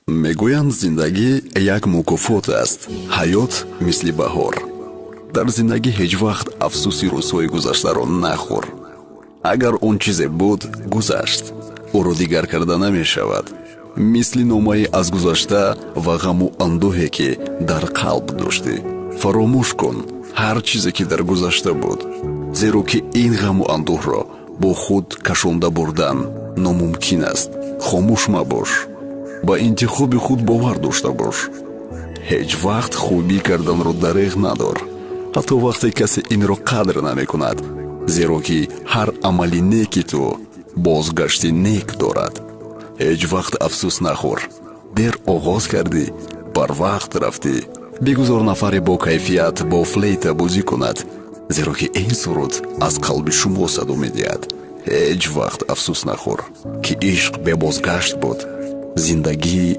Мегӯянд, зиндагӣ як мукофот аст. Ҳаёт мисли баҳор. Дар зиндагӣ ҳеҷ вақт афсӯси рӯзҳои гузаштаро нахӯр. Агар он чизе буд, гузашт, ӯро дигар карда намешавад. Мисли номае аз гузашта ва ғаму андӯҳе, ки дар қалб доштӣ. Фаромӯш кун ҳар чизе, ки дар гузашта буд, зеро ки ин ғаму андӯҳро бо худ кашонда бурдан номумкин аст. Хомӯш мабош, ба интихоби худ бовар дошта бош. Ҳеҷ вақт хубӣ карданро дареғ надор, ҳатто вақте касе инро қадр намекунад, зеро ки ҳар амали неки ту бозгашти нек дорад. Ҳеҷ вақт афсӯс нахӯр, дер оғоз кардӣ, барвақт рафтӣ. Бигузор нафаре бо кайфият бо флейта бозӣ кунад, зеро ки ин суруд аз қалби шумо садо медиҳад. Ҳеҷ вақт афсӯс нахӯр, ки ишқ бебозгашт буд. Зиндагӣ.